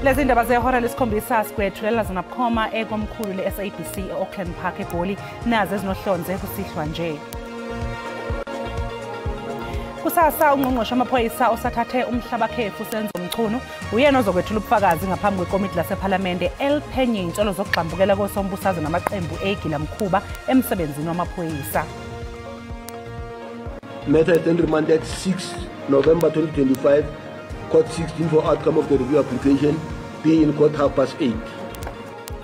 Lezi ndaba zehora lesikhombisa sikwethulela zona bukhoma ekomkhulu le-SABC e-Auckland Park eGoli, nazo ezinohlonze kusihlwa nje. Kusasa ungqongqoshe wamaphoyisa osathathe umhlabakhefu Senzo Mchunu uyena ozokwethula ubufakazi ngaphambi kwekomiti lasephalamende eliphenye insolo zokugxambukela kosombusazwe namaqembu egilamkhuba emsebenzini wamaphoyisa. Matter then remanded 6 November 2025, court 16 for outcome of the review application, be in court 8:30.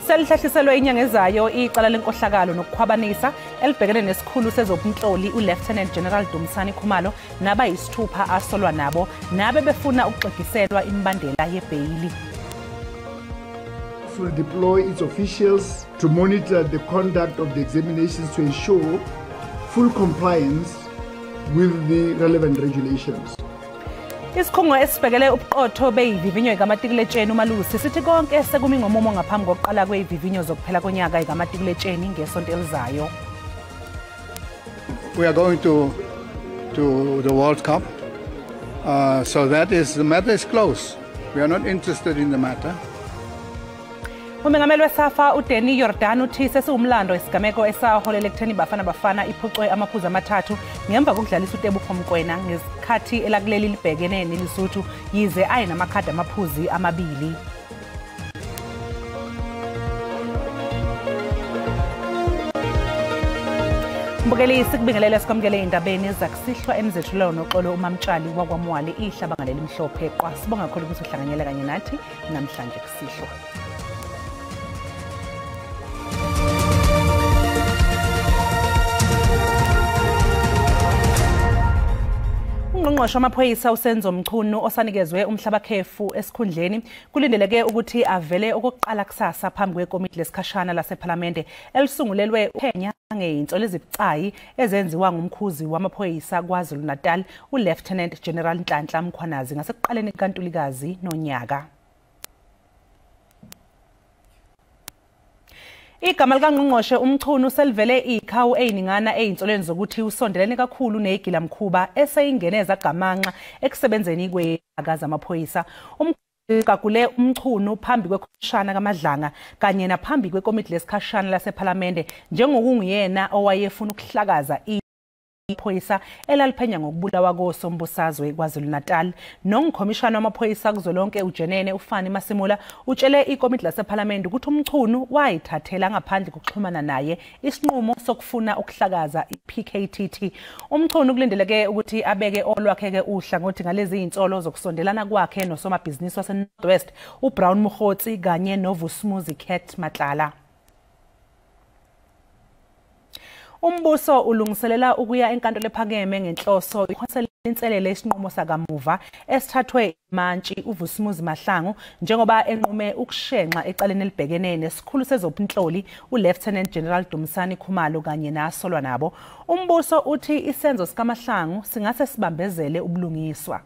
Selihlehliselwe inyanga ezayo icala lenkohlakalo nokukhwabanisa elibhekene nesikhulu sezobunhloli uLieutenant General Dumisani Khumalo nabayisithupha asolwa nabo nabe befuna ukuxegiselwa imibandela yebheyili. Will deploy its officials to monitor the conduct of the examinations to ensure full compliance with the relevant regulations. Isikhungo esibhekele ubuqotho beyivivinyo ikamatikuletsheni uMalusi sithi konke sekumi ngomumo ngaphambi kokuqala kweyivivinyo zokuphela konyaka ikamatikuletsheni ngesonto elizayo. We are going to the World Cup, so that is, the matter is closed. We are not interested in the matter. Umengameli weSAFA uDanny Jordaan uthi sesiwumlando isigameko esaholela ekutheni Bafana Bafana iphucwe amaphuzu amathathu ngemva kokudlalisa uTebogo Mokoena ngesikhathi elakuleli libhekene neLesotho yize ayenamakhadi amaphuzu amabili. Mbukeli, sikubingelele sikwamukele indabeni zakusihlwa enizethulela noXolo uMamtshali wakwaMwali ihlabanga lelimhlophe qwa. Sibonga kakhulu ukuthi uhlanganyele kanye nathi namhlanje kusihlwa. Ungqongqoshe wamaphoyisa uSenzo Mchunu osanikezwe umhlabakhefu esikhundleni kulindeleke ukuthi avele okokuqala kusasa phambi kwekomiti lesikhashana lasephalamende elisungulelwe uphenya ngeinsolo ezibucayi ezenziwa ngumkhuzi wamaphoyisa KwaZulu-Natal uLieutenant General Nhlanhla Mkhwanazi ngasekuqaleni kukaNtulikazi nonyaka. Igama likangqongqoshe uMchunu selivele ikhawu eyiningana eyinsolweni zokuthi usondelene kakhulu negilamkhuba eseyingeneza gamanxa ekusebenzeni kwezaka zamaphoyisa. Umgagule uMchunu phambi kwekhomishana kaMadlanga kanye naphambi kwekomiti lesikhashana lasephalamende njengokunguyena owayefuna ukuhlakaza iphoyisa elaliphenya ngokubulawa kosombusazwe KwaZulu-Natal. Nongkhomishana wamaphoyisa kuzolonke uJenene uFani Masimula utshele ikomiti lasephalamende ukuthi uMchunu wayithathela ngaphandle kokuxhumana naye isinqumo sokufuna ukuhlakaza iPKTT. UMchunu kulindeleke ukuthi abeke olwakhe-ke uhlangothi ngalezi insolo zokusondelana kwakhe nosomabhizinisi wase-North West uBrown Mogotsi kanye noVusimuzi Cat Matlala. Umbuso ulungiselela ukuya enkantolo ephakeme ngenhloso yokuphonsela inselele isinqumo sakamuva esithathwe imantshi uVusimuzi Mahlangu njengoba enqume ukushenxa ecaleni elibhekene nesikhulu sezobunhloli uLieutenant General Dumisani Khumalo kanye nasolwa nabo. Umbuso uthi isenzo sikaMahlangu singase sibambezele ubulungiswa.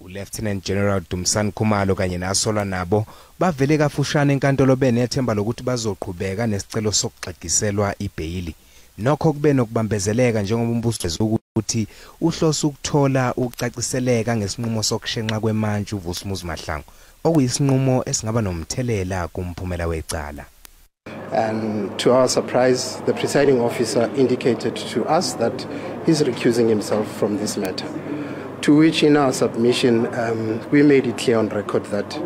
uLieutenant General Dumisani Khumalo kanye nasolwa nabo bavele kafushane enkantolo benethemba lokuthi bazoqhubeka nesicelo sokuxegiselwa ibheyili. Nokho kube nokubambezeleka njengoba umbuso ukuthi uhlose ukuthola ukucaciseleka ngesinqumo sokushenxa kwemantshi uVusimuzi Mahlangu, okuyisinqumo esingaba nomthelela kumphumela wecala. And to our surprise, the presiding officer indicated to us that he's recusing himself from this matter. To which in our submission, we made it clear on record that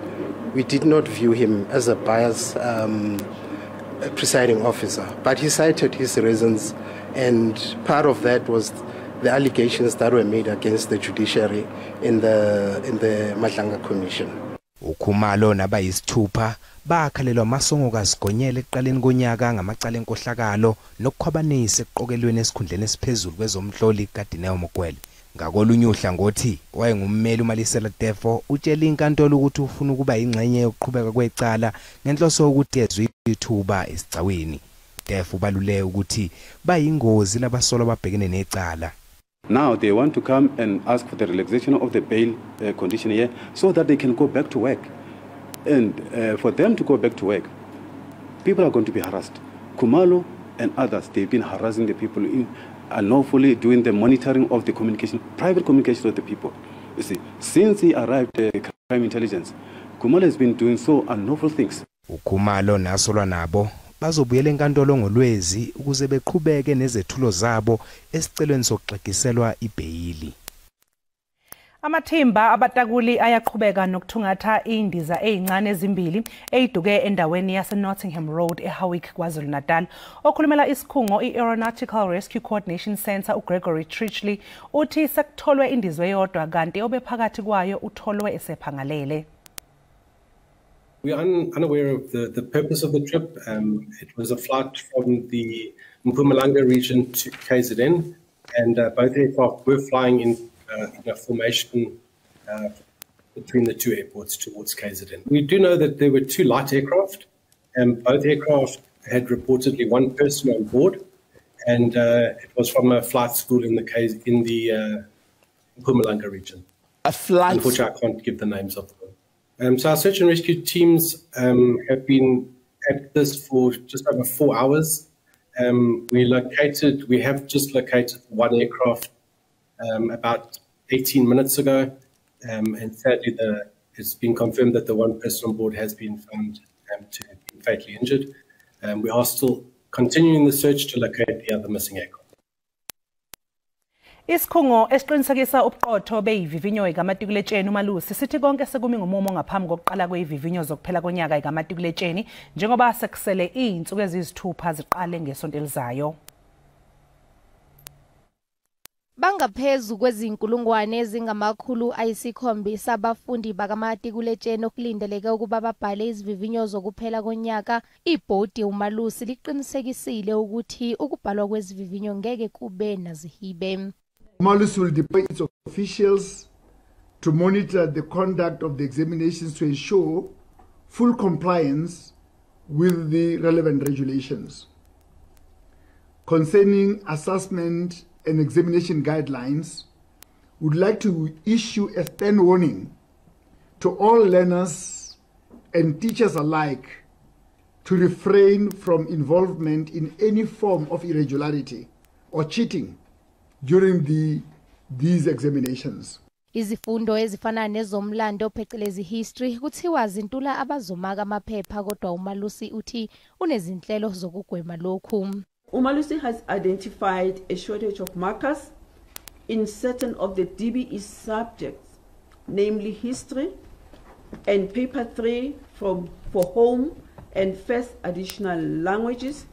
we did not view him as a biased presiding officer, but he cited his reasons, and part of that was the allegations that were made against the judiciary in the Madlanga Commission. uKhumalo nabayisithupha bakhalelwa amasongo kaSigonyela ekuqaleni konyaka ngamacala enkohlakalo nokukhwabanisa ekuqokelweni esikhundleni esiphezulu kwezomhloli kaDineo Mokwele. Ngakolunye uhlangothi wayengummeli uMalisela Tefo utshela inkantolo ukuthi ufuna ukuba ingxenye yokuqhubeka kwecala ngenhloso yokuthi ezwe ithuba esigcawini. Tefo ubalule ukuthi bayingozi labasolwa ababhekene necala. Now they want to come and ask for the relaxation of the bail condition here so that they can go back to work. And for them to go back to work, people are going to be harassed. Khumalo and others, they've been harassing the people in unlawfully doing the monitoring of the communication, private communication of the people. You see, since he arrived at crime intelligence, Khumalo has been doing so unlawful things. UKhumalo nasolwa nabo bazobuyela enkantolo ngolwezi ukuze beqhubeke nezethulo zabo esicelweni sokuxegiselwa ibheyili. Amathimba abatakuli ayaqhubeka nokuthungatha indiza ezincane ezimbili eziduke endaweni yase Nottingham Road eHowick KwaZulu-Natal. Okhulumela isikhungo i-Aeronautical Rescue Coordination Centre uGregory Trichley uthi sekutholwe indiza eyodwa kanti obephakathi kwayo utholwe esephangalele. We are unaware of the purpose of the trip. It was a flight from the Mpumalanga region to KZN, and both aircraft were flying in a formation between the two airports towards KZN. We do know that there were two light aircraft, and both aircraft had reportedly one person on board, and it was from a flight school in the Mpumalanga region. A flight. Unfortunately, I can't give the names of them. So our search and rescue teams have been at this for just over 4 hours. We have just located one aircraft about 18 minutes ago, and sadly it's been confirmed that the one person on board has been found to have been fatally injured. We are still continuing the search to locate the other missing aircraft. Isikhungo esiqinisekisa ubuqotho beyivivinyo ikamatikuletsheni uMalusi sithi konke sekumi ngomumo ngaphambi kokuqala kweyivivinyo zokuphela konyaka ikamatikuletsheni njengoba sekusele izinsuku eziyisithupha ziqale ngesonto elizayo. Bangaphezu kwezinkulungwane ezingama-700 abafundi bakamatikuletsheni okulindeleke ukuba babhale izivivinyo zokuphela konyaka. Ibhodi uMalusi liqinisekisile ukuthi ukubhalwa kwezivivinyo ngeke kube nazihibe. Umalusi will deploy its officials to monitor the conduct of the examinations to ensure full compliance with the relevant regulations. Concerning assessment and examination guidelines, would like to issue a stern warning to all learners and teachers alike to refrain from involvement in any form of irregularity or cheating during these examinations. Izifundo ezifana nezomlando phecelezi history kuthiwa zintula abazomaka amaphepha, kodwa uMalusi uthi unezinhlelo zokugwema lokhu. Umalusi has identified a shortage of markers in certain of the DBE subjects, namely history and paper 3 for home and first additional languages,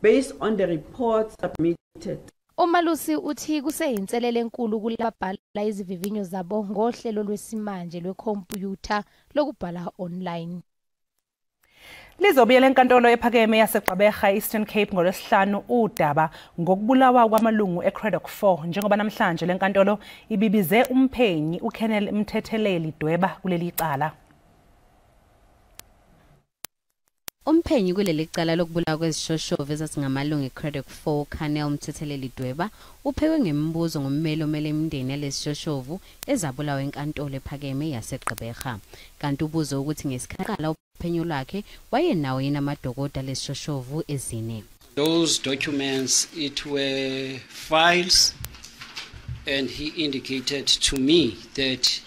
based on the reports submitted. Umalusi uthi kuseyinselele enkulu kulababhala izivivinyo zabo ngohlelo lwesimanje lwekhompyutha lokubhala online. Lizobuyela enkantolo ephakeme yaseGqeberha Eastern Cape ngolwesihlanu udaba ngokubulawa kwamalungu eCradock 4 njengoba namhlanje lenkantolo ibibize umphenyi uKenneth Mthetheleli Dweba kuleli cala. Umphenyi kuleli cala lokubulawa kwezishoshovu ezasingamalungu eCradock 4 Colonel Mthetheleli Dweba uphekwe ngemibuzo ngommeli omele imindeni yalesishoshovu ezabulawa enkantolo ephakeme yaseGqeberha. Kanti ubuzo ukuthi ngesikhathi uphenyo lwakhe wayenawo yini amadokoda lesishoshovu ezine. Those documents, it were files, and he indicated to me that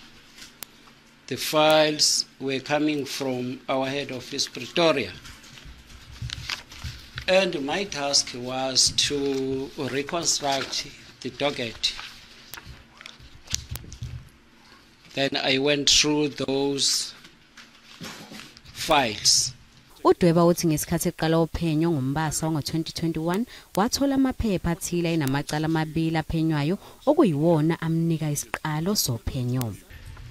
the files were coming from our head office, Pretoria. And my task was to reconstruct the docket. Then I went through those files. UDweba uthi ngesikhathi eqala uphenyo ngoMbasa ngo-2021 wathola amaphepha athile enamacala amabili aphenywayo okuyiwona amnika isiqalo sophenyo.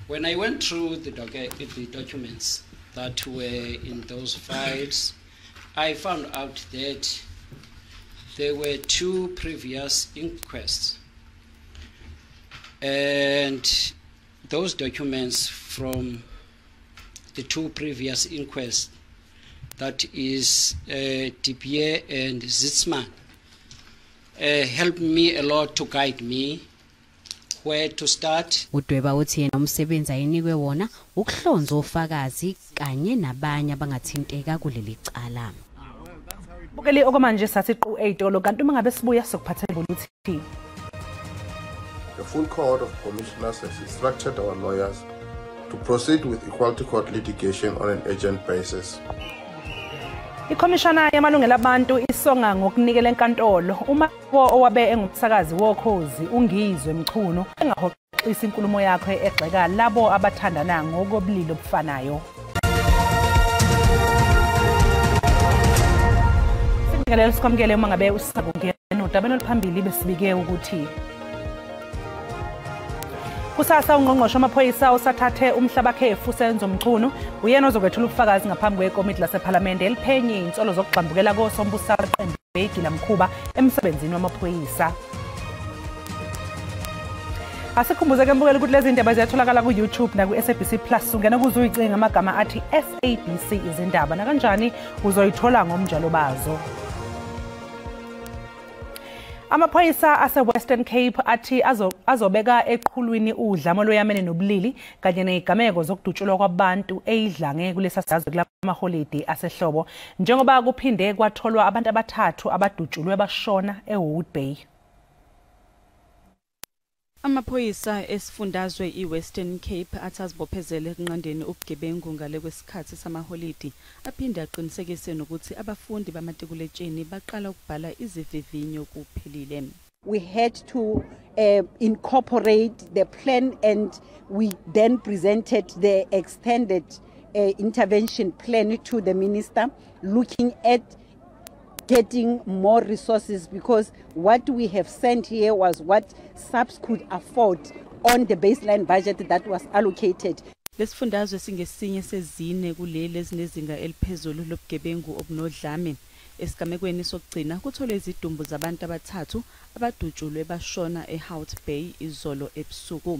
When I went through the documents that were in those files, I found out that there were two previous inquests, and those documents from the two previous inquests, that is Didier and Zitzman, helped me a lot to guide me where to start. UDweba uthi yena umsebenzi ayinikwe wona ukuhlonza ofakazi kanye nabanye abangathinteka kuleli cala. Bukeli okwamanje sathi qu eyitolo kanti uma ngabe sibuya sokuphathela ukuthi The full court of commissioners has instructed our lawyers to proceed with Equality Court litigation on an urgent basis. Ikhomishana yamalungelo abantu isonga ngokunikela enkantolo uma owabe engumsakazi wokhozi uNgizwe Mchunu engahoxisa inkulumo yakhe egxeka labo abathandana ngokobulili obufanayo. Sibingelele sikwamukele uma ngabe usakungena udabeni oluphambili besibike ukuthi kusasa ungqongqoshe wamaphoyisa usathathe umhlabakhefu Senzo Mchunu uyena ozokwethula ubufakazi ngaphambi kwekomiti lasephalamende eliphenye insolo zokugxambukela kosombusazwe qembu beyigilamkhuba emsebenzini wamaphoyisa. Asikhumbuze ke mbukeli ukuthi lezi ndaba ziyatholakala ku-YouTube naku-SABC Plus. Ungena kuze uyicinge amagama athi SABC izindaba nakanjani uzoyithola ngomnjalo bazo. Amaphoyisa ase-Western Cape athi azobeka eqhulwini udlame oluyamene nobulili kanye nezigameko zokudutshulwa kwabantu eyidlange kulesa sizwe kulamaholidi asehlobo, njengoba kuphinde kwatholwa abantu abathathu abadutshulwe bashona eWood Bay. Amaphoyisa esifundazwe iWestern Cape athi azibophezele ekunqandeni ubugebengu ngale kwesikhathi samaholidi, aphinde aqinisekise nokuthi abafundi bamatikuletsheni baqala ukubhala izivivinyo kuphelile. We had to incorporate the plan and we then presented the extended intervention plan to the minister, looking at getting more resources, because what we have sent here was what SAPS could afford on the baseline budget that was allocated. Lesifundazwe singesinye sezine kuleli ezinezinga eliphezulu lobugebengu obunodlame. Esigamekweni sokugcina kutholwe izidumbu zabantu abathathu abadutshulwe bashona eHout Bay izolo ebusuku.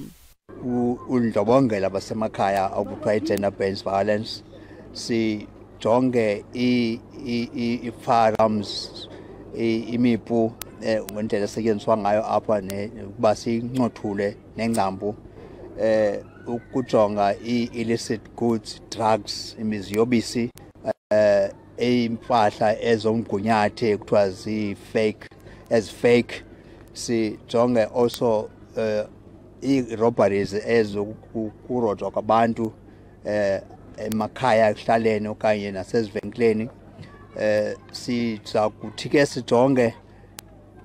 Undlobongela basemakhaya okuthiwa i-gender based violence, si jonge i-firearms imipu ngendlela esetyenziswa ngayo apha ukuba siyincothule nengcambu, ukujonga i-illicit goods, drugs, imiziyobisi, impahla ezomgunyathi kuthiwa zi-fake, as fake. Sijonge also i-robberies ezokurojwa kwabantu emakhaya ekuhlaleni okanye nasezivenkileni. Siza kuthi ke sijonge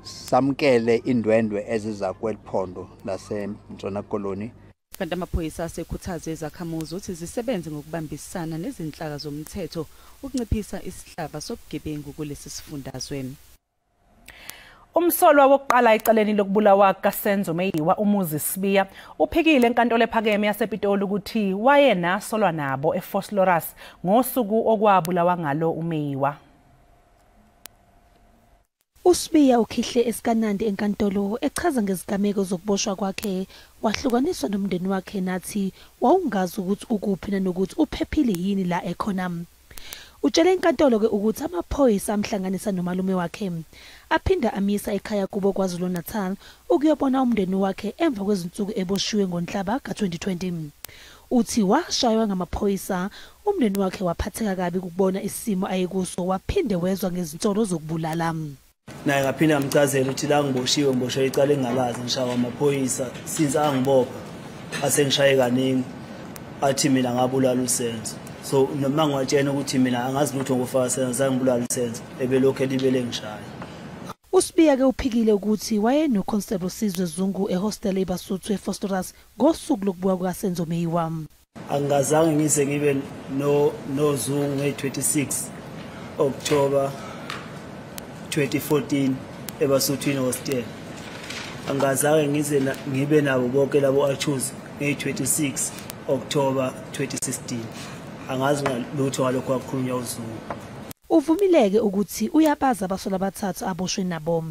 samkele indwendwe eziza kweli phondo laseNtshona Koloni. Kanti amaphoyisa asekhuthaze izakhamuzi ukuthi zisebenze ngokubambisana nezinhlaka zomthetho ukunciphisa isihlava sobugebengu kulesi sifundazwe. Umsolwa wokuqala ecaleni lokubulawa kaSenzo Meyiwa uMuzi Sibiya uphikile enkantolo ephakeme yasePitoli ukuthi wayenasolwa nabo eVosloorus ngosuku okwabulawa ngalo uMeyiwa. USibiya ukhihle esikanandi enkantolo echaza ngezigameko zokuboshwa kwakhe, wahlukaniswa nomndeni wakhe nathi wawungazi ukuthi ukuphi nanokuthi uphephile yini la ekhona. Utshele inkantolo ke ukuthi amaphoyisa amhlanganisa nomalume wakhe, aphinda amisa ekhaya kubo KwaZulu Natal ukuyobona umndeni wakhe emva kwezinsuku eboshiwe ngoNhlaba ka-2020. Uthi washaywa ngamaphoyisa, umndeni wakhe waphatheka kabi ukubona isimo ayekuso, waphinde wezwa ngezinsolo zokubulala. Naye ngaphinde ngamchazela ukuthi la ngiboshiwe ngiboshwe icala engingalazi, ngishawa amaphoyisa since angibopha asengishaye kaningi, athi mina ngabulala uSenzo. So noma ngiwatshena ukuthi mina angazi lutho ngofaka Senzo, angibulala uSenzo, ebelokhu elibele ngishaya. USibiya ke uphikile ukuthi wayeno Constable Sizwe Zungu ehostel eBasuthu eVosloorus ngosuku lokubuka kukaSenzo Meyiwa. Angazange ngize ngibe no Zungu nge-26 October 2014 eBasuthwini hostel. Angazange ngize ngibe nabo bonke labo accused nge-26 October 2016. Angazi lutho ngalokho akukhulunywa uZungu. Uvumileke ukuthi uyabaza abasolwa abathathu aboshwe nabo.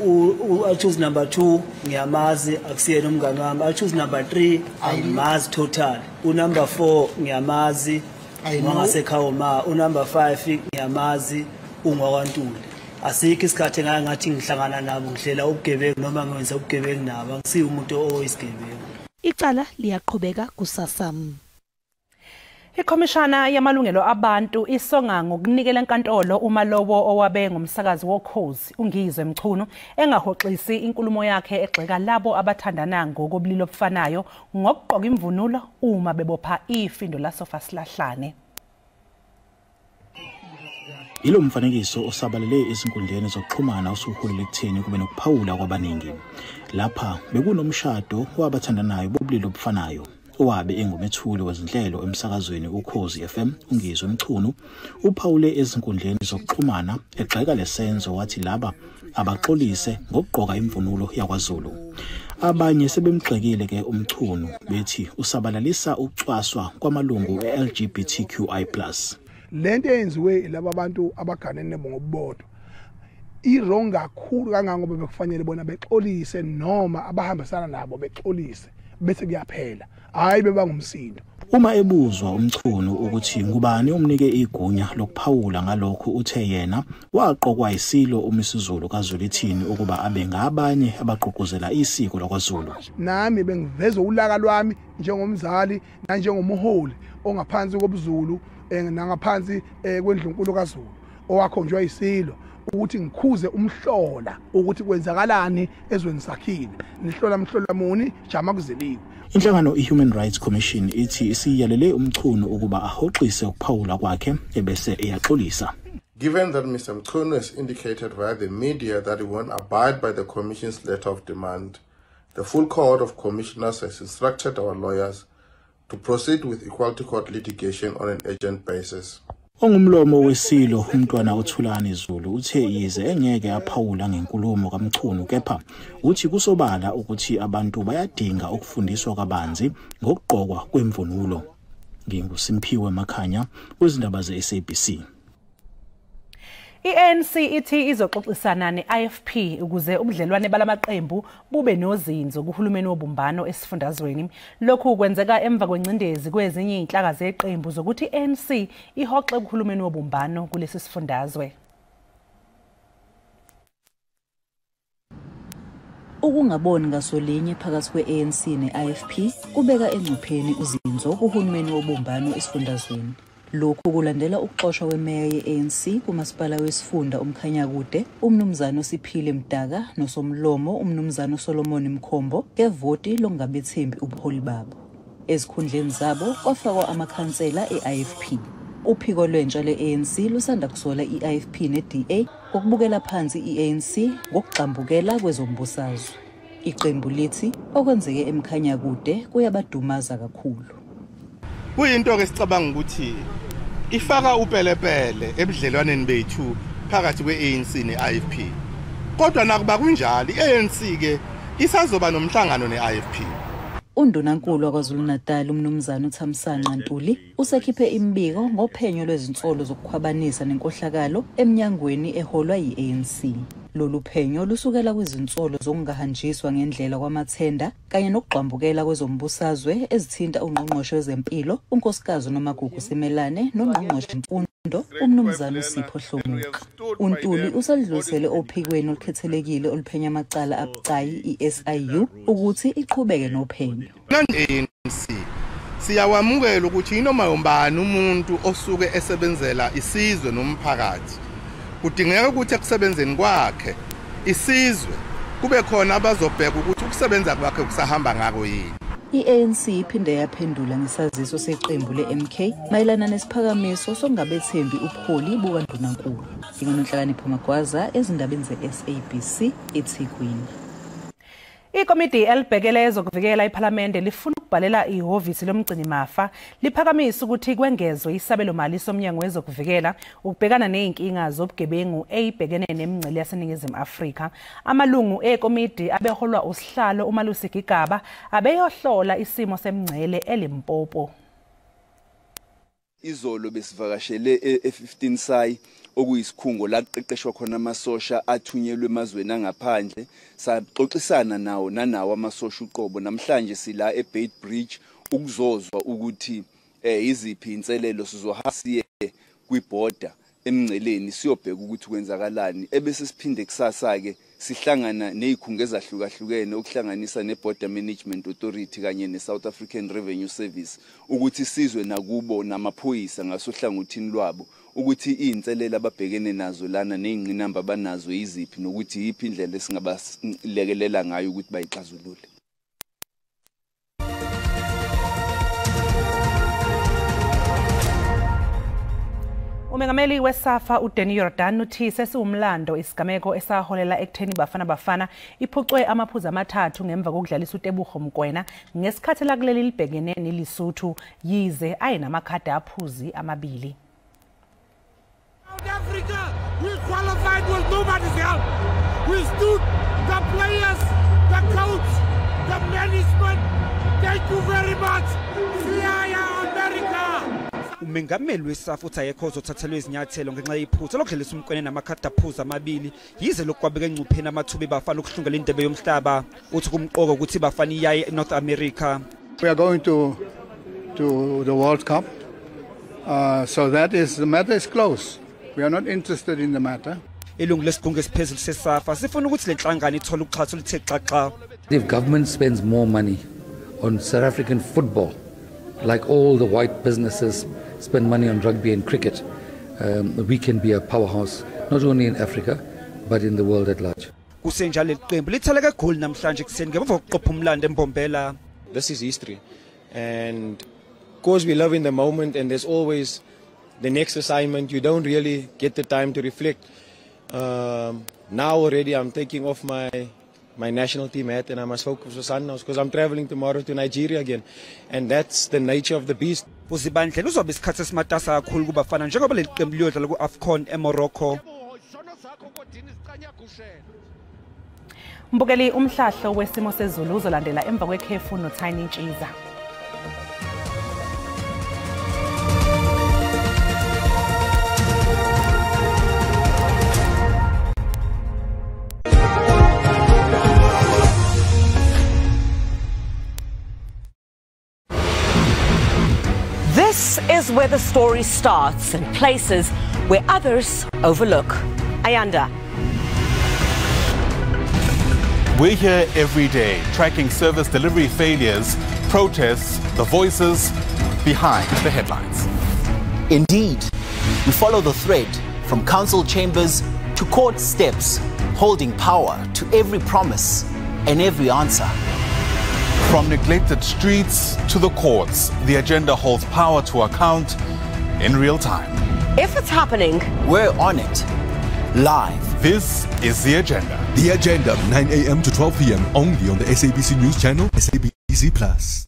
U-accused number 2 ngiyamazi, akusiyena umngane wami. Accused number 3 angimazi total. U-number 4 ngiyamazi, wangasekhaya ma. U-number 5 ngiyamazi, ungwakwaNtuli. Asikho isikhathi engake ngathi ngihlangana nabo ngihlela ubugebengu noma ngiwenza ubugebengu nabo, angisiyo umuntu oyisigebengu. Icala liyaqhubeka kusasa. Ikhomishana yamalungelo abantu isonga ngokunikela enkantolo uma lowo owabe ngumsakazi woKhozi uNgizwe Mchunu engahoxisi inkulumo yakhe egxeka labo abathandana ngokobulili obufanayo ngokugqoka imvunulo uma bebopha ifindo lasofa silahlane. Ilo mfanekiso osabalele ezinkundleni zokuxhumana osuholele ekutheni kube nokuphawula kwabaningi. Lapha bekunomshado wabathandanayo bobulili obufanayo. Owabe engumethuli wezinhlelo emsakazweni uKhozi FM uNgizwe Mchunu uphawule ezinkundleni zokuxhumana egxeka lesenzo wathi laba abaxolise ngokugqoka imvunulo yakwaZulu. Abanye sebemgxekile ke uMchunu bethi usabalalisa ukucwaswa kwamalungu e-LGBTQI+. Lento eyenziwe laba bantu abaganene ngobubodwa i-wrong kakhulu kangangoba bekufanele bona bexolise noma abahambisana nabo bexolise bese kuyaphela, hayi bebangumsindo. Uma ebuzwa uMchunu ukuthi ngubani umnike igunya lokuphawula ngalokhu, uthe yena waqokwa isilo uMisuzulu kaZwelithini ukuba abe ngabanye abagqugquzela isiko lakwaZulu. Nami bengiveza ulaka lwami njengomzali nanjengomholi ongaphansi kobuZulu nangaphansi kwendlunkulu kaZulu owakhonjwa isilo ukuthi ngikhuze umhlola ukuthi kwenzakalani ezweni sakhile, nihlola mhlola muni jama kuzeliwe. Inhlangano i-Human Rights Commission ithi isiyalele uMchunu ukuba ahoxise ukuphawula kwakhe ebese eyaxolisa. Given that Mr. Mchunu has indicated via the media that he won't abide by the Commission's letter of demand, the full court of commissioners has instructed our lawyers to proceed with Equality Court litigation on an urgent basis. Ongumlomo wesilo umntwana uThulani Zulu uthe yize engeke aphawula ngenkulumo kaMchunu, kepha uthi kusobala ukuthi abantu bayadinga ukufundiswa kabanzi ngokugqokwa kwemvunulo. NginguSimphiwe Makhanya kwizindaba ze-SABC. I-ANC ithi izoxoxisana ne-IFP ukuze ubudlelwane balamaqembu bube nozinzo kuhulumeni wobumbano esifundazweni. Lokhu kwenzeka emva kwengcindezi kwezinye inhlaka zeqembu zokuthi i-ANC ihoxe kuhulumeni wobumbano kulesi sifundazwe. Ukungaboni ngasolinye phakathi kwe-ANC ne-IFP kubeka engcupheni uzinzo kuhulumeni wobumbano esifundazweni. Lokhu kulandela ukuxoshwa kwemeya ye-ANC kumasipala wesifunda uMkhanyakude uMnumzane Siphile Mdaka nosomlomo uMnumzane Solomon Mkhombo ngevoti lokungabethembi ubuholi babo. Ezikhundleni zabo kwafakwa amakhansela e-IFP. Uphiko lwentsha le-ANC lusanda kusola i-IFP ne-DA ngokubukela phansi i-ANC ngokugxambukela kwezombusazwe. Iqembu lithi okwenzeke eMkhanyakude kuyabadumaza kakhulu. Kuyinto ke sicabanga ukuthi ifaka upelepele ebudlelwaneni bethu phakathi kwe-ANC ne-IFP. Kodwa nakuba kunjalo i-ANC ke isazoba nomhlangano ne-IFP. Undunankulu waKwaZulu-Natal uMnumzane uThamsanqa Ntuli usekhiphe imibiko ngophenyo lwezinsolo zokukhwabanisa nenkohlakalo eminyangweni eholwa yi-ANC. Lolu phenyo lusukela kwizinsolo zokungahanjiswa ngendlela kwamathenda kanye nokugxambukela kwezombusazwe ezithinta ungqongqoshe wezempilo uNkosikazi Nomagugu Simelane nongqongqoshe wemfundo uMnumzane uSipho Hlomuka. UNtuli uselidlulisele ophikweni olukhethelekile oluphenya amacala abucayi i-SIU ukuthi iqhubeke nophenyo. ANC siyawamukela ukuthi inoma ubani umuntu osuke esebenzela isizwe nomphakathi kudingeka ukuthi ekusebenzeni kwakhe isizwe kube khona abazobheka ukuthi ukusebenza kwakhe kusahamba ngako yini. I-ANC iphinde yaphendula ngesaziso seqembu le-MK mayelana nesiphakamiso sokungabethembi ubuholi bukaNdunankulu. NginguNonhlakanipho Magwaza ezindabeni ze-SABC eThekwini. Ikomidi elibhekele ezokuvikela iPhalamende lifuna ukubhalela ihhovisi lomgcinimafa liphakamisa ukuthi kwengezwe isabelomali somnyango wezokuvikela ukubhekana nezinkinga zobugebengu eyibhekene nemingcele yaseNingizimu Afrika. Amalungu ekomidi abeholwa usihlalo uMalusi Gigaba abeyohlola isimo semingcele eLimpopo. Izolo besivakashele e-15 SAI okuyisikhungo la kuqeqeshwa khona amasosha athunyelwe emazweni angaphandle, saxoxisana nawo nanawo amasosha uqobo. Namhlanje sila eBeitbridge ukuzozwa ukuthi iziphi inselelo sizohasiye kwibhoda emngceleni siyobheka ukuthi kwenzakalani, ebese siphinde kusasa ke Sihlangana nezikhungo ezahlukahlukene okuhlanganisa neBorder Management Authority kanye neSouth African Revenue Service ukuthi sizwe nakubo namaphoyisa ngasohlangothini lwabo ukuthi izinselelo ababhekene nazo lana nezingqinamba abanazo iziphi nokuthi yiphi indlela esingabalekelela ngayo ukuthi bayixazulule. Umengameli weSAFA uDanny Jordaan uthi sesiwumlando isigameko esaholela ekutheni Bafana Bafana iphucwe amaphuzu amathathu ngemva kokudlalisa uTebogo Mokoena ngesikhathi lakuleli libhekene neLesotho yize ayenamakhadi aphuzi amabili. South Africa, we qualified with nobody's help. We stood, the players, the coach, the management. Thank you very much. Siyaya America. Umengameli weSAFA uthi ayekho ozothathelwa izinyathelo ngenxa yephutha lokudlalisa uMokoena namakhadi aphuzi amabili yize lokwabeka engcupheni amathuba eBafana ukuhlungela indebe yomhlaba. Uthi kumqoka ukuthi iBafana iyaye eNorth America. We are going to the World Cup, so that is the matter is closed. We are not interested in the matter. Ilungu lesigungu esiphezulu seSAFA sifuna ukuthi lenhlangano ithole uxhaso oluthe xaxa. If government spends more money on South African football, like all the white businesses spend money on rugby and cricket, we can be a powerhouse not only in Africa but in the world at large. Kusenjalo iqembu lithaleke egoli namhlanje kuseni ngemva kokuqopha umlando eMbombela. This is history, and because we live in the moment and there's always the next assignment, you don't really get the time to reflect. Now already I'm taking off my national team hat and I must focus for Sundowns because I'm traveling tomorrow to Nigeria again, and that's the nature of the beast. Uzibandlela uzobe isikhathi esimatasa kakhulu kubafana njengoba leli qembu liyodlala ku-AFCON eMorocco. Mbukeli, umhlahlo wesimo sezulu uzolandela emva kwekhefu noTiny Ntshiza. This is where the story starts and places where others overlook. Ayanda. We're here every day, tracking service delivery failures, protests, the voices behind the headlines. Indeed, we follow the thread from council chambers to court steps, holding power to every promise and every answer. From neglected streets to the courts, the agenda holds power to account in real time. If it's happening, we're on it. Live. This is The Agenda. The Agenda, 9 a.m. to 12 p.m. only on the SABC News Channel, SABC Plus.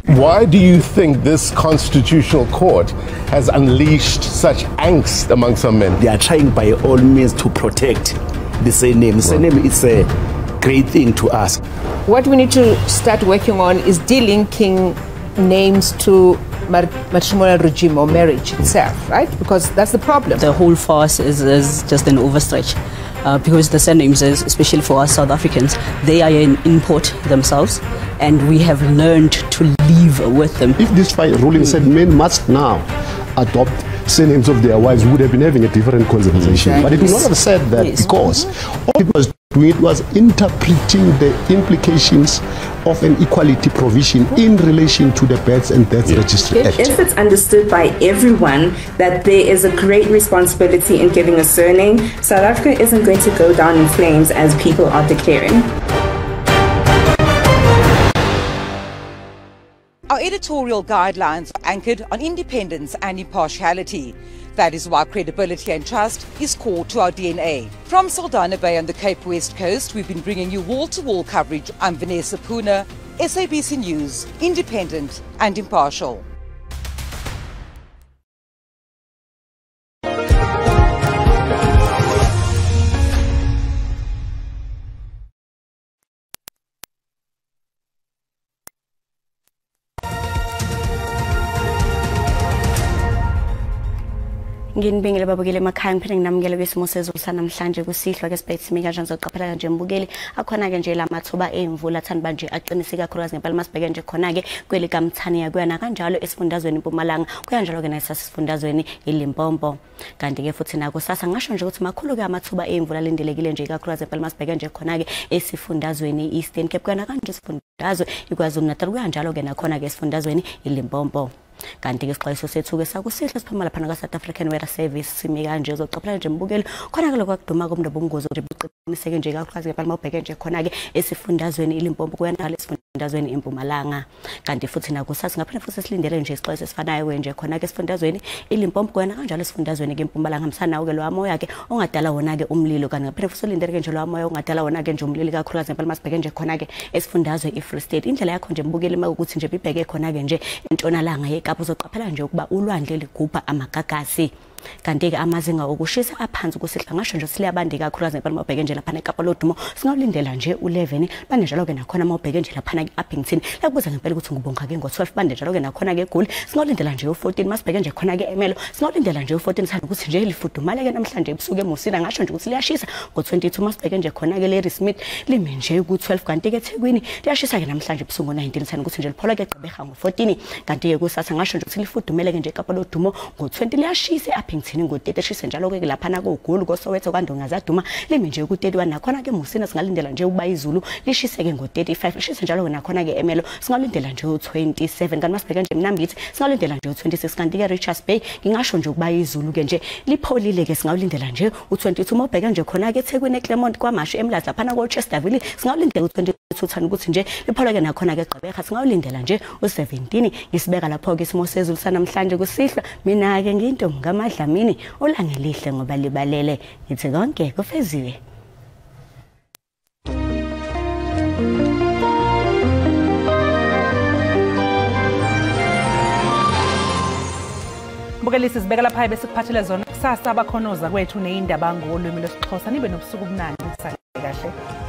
Why do you think this constitutional court has unleashed such angst among some men? They are trying by all means to protect the surname. The surname is a great thing to us. What we need to start working on is delinking names to matrimonial regime or marriage itself, right? Because that's the problem. The whole farce is just an overstretch. Because the surnames, especially for us South Africans, they are an import themselves, and we have learned to live with them. If this ruling said men must now adopt surnames of their wives, we would have been having a different conversation. Exactly. But it would not have said that, yes, because all it was doing, it was interpreting the implications of an equality provision in relation to the Births and Deaths Registry Act. If it's understood by everyone that there is a great responsibility in giving a surname, South Africa isn't going to go down in flames as people are declaring. Our editorial guidelines are anchored on independence and impartiality. That is why credibility and trust is core to our DNA. From Saldanha Bay on the Cape West Coast, we've been bringing you wall-to-wall coverage. I'm Vanessa Puna, SABC News, independent and impartial. Nginibingele babukeli emakhaya, ngiphinde nginamukele kwisimo sezulu sanamhlanje kusihlwa ke sibethe simi kanjani. Zoqaphela kanje mbukeli, akhona ke nje lamathuba emvula athanda nje aqinise kakhulukazi ngempela masibheke nje khona ke kwelikamthaniya, kuyana kanjalo esifundazweni iMpumalanga, kuyanjalo ke nasesifundazweni iLimpopo. Kanti ke futhi nako sasa ngisho nje ukuthi makhulu ke amathuba emvula alindelekile nje kakhulukazi ngempela masibheke nje khona ke esifundazweni Eastern Cape, kuyana kanje esifundazwe iKwaZulu Natal, kuyanjalo ke nakhona ke esifundazweni iLimpopo. Kanti ke isixwayiso sethu ke sakusihlwa siphuma lapha ka South African Weather Service simi kanje. Uzoqaphela nje mbukeli khona ke lokuduma komndobo ubungozi nje buqiniseke nje kakhulukazi ngempela mawubheke nje khona ke esifundazweni iLimpopo, kuyanjalo esifundazweni iMpumalanga. Kanti futhi nakusasa ngaphinde futhi silindele nje isixwayiso esifanayo nje khona ke esifundazweni iLimpopo, kuyana kanjalo esifundazweni ke iMpumalanga. Msanawo ke lo moya ke ongadala wona ke umlilo, kanti ngaphinde futhi silindele ke nje lo moya ongadala wona ke nje umlilo kakhulukazi ngempela masibheke nje khona ke esifundazwe iFree State. Indlela yakho nje mbukeli makuthi nje bibheke khona ke nje entshonalanga yeKapa, uzoqaphela nje ukuba ulwandle ligubha amagagasi. Kanti ke amazinga okushisa aphansi kusihla ngasho nje siliyabande kakhulukazi ngempela mawubheke nje lapha eKapa lodumo singawulindela nje u11, bande njalo ke nakhona mawubheke nje lapha eUppington lakubuza ngempela ukuthi ngubonga ke ngo12, bande njalo ke nakhona ke eGoli singawulindela nje u14, masibheke nje khona ke eMelo singawulindela nje u14, sithanda ukuthi nje lifudumale ke namhlanje ebusuku eMusina ngasho nje ukuthi liyashisa ngo22, masibheke nje khona ke Larry Smith lime nje ku12, kanti ke eThekwini liyashisa ke namhlanje ebusuku ngo19, sithanda ukuthi nje liphola ke eGqeberha ngo14, kanti ke kusasa ngasho nje ukuthi lifudumele ke nje eKapa lodumo ngo20, liyashisa eUppington ngo30, eshise njalo ke lapha na koGoli koSoweto kwaNdonga zaduma limi nje ku31, nakhona ke Musina singalindela nje ukuba izulu lishise ke ngo35, lishise njalo ke nakhona ke eMelo singalindela nje u27, kanti masibheke nje eMnambithi singalindela nje u26, kanti ke Richards Bay ngingasho nje ukuba izulu ke nje lipholile ke singawulindela nje u22. Mawubheke nje khona ke eThekwini eClermont kwaMashu eMlazi lapha na koChesterville singawulindela u22, uthanda ukuthi nje liphola ke nakhona ke eGqeberha singawulindela nje u17. Ngisibeka lapho ke isimo sezulu sanamhlanje kusihlwa. Mina ke ngiyintombi kaMadlamini, ulangelihle ngoba libalele, ngithi konke kufeziwe. Mbukeli, sizibeka lapha bese kuphathele zona kusasa abakhonoza kwethu nezindaba ngolwimi lwesiXhosa. Nibe nobusuku obunandi, nisale kahle.